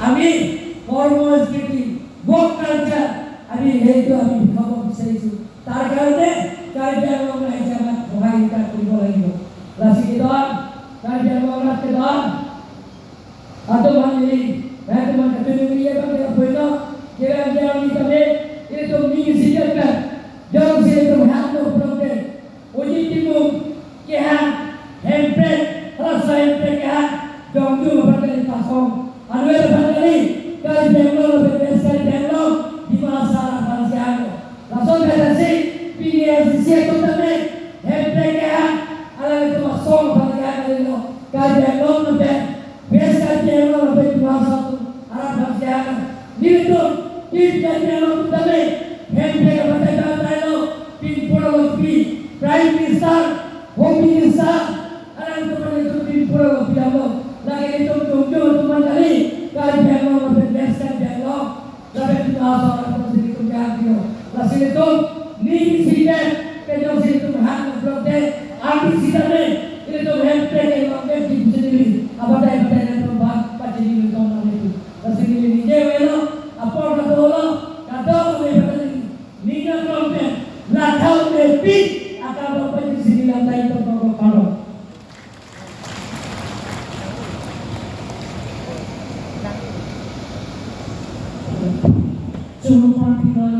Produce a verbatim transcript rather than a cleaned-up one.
আমি কৰ্মসংস্কৃতি, work culture আমি সেইটো আমি শিকাব বিচাৰিছো। তাৰ কাৰণে কাৰ্বি আংলং ৰাইজে আমাক সহায় সহযোগিতা কৰিব লাগিব। Lasi kedo-an, Karbi Anglong arat kedo-an atum aphan neli, eh, atum aphan kachiningri abang ke apoino, kira kira ni kami, itu mini sikat kan, jongsi itu hak no problem. Uji Timung kehang, Hemprek, rasa Hemprek kehang, jongju aphan kali pasong. Anu aphan kali, Karbi Anglong, West Karbi Anglong, Dima Hasao aphan siang. Lason kata si, pini A C C atum tame, Hemprek kehang, alanglitum asong aphan kehang kalilo, Karbi Anglong lapen, West Karbi Anglong lapen Dima Hasao atum, arat aphan kehang. Nelitum, East Karbi Anglong atum tame, Hemprek abatai abatai lo, pinpur alopi, Prime Minister, Home Minister, alanglitum aphan nelitum pinpur alopi damlo. Lake nelitum jongjo atum aphan kali, Karbi Anglong lapen West Karbi Anglong, lapen Dima Hasao atum si nelitum kehang kilo. Lasi nelitum, neli sikat, kejong si nelitum hang block de, ami sitame, nelitum Hemprek ke long ke di sini, abatai abatai nelitum bang, pachini nelitum nang nelitum. Lasi neli nije avelo, apor kadolo, kadolo le abatai neli. Nina problem, lathau le pi, akam apa di sini lantai itu pokok pokok. Choro pon pilo.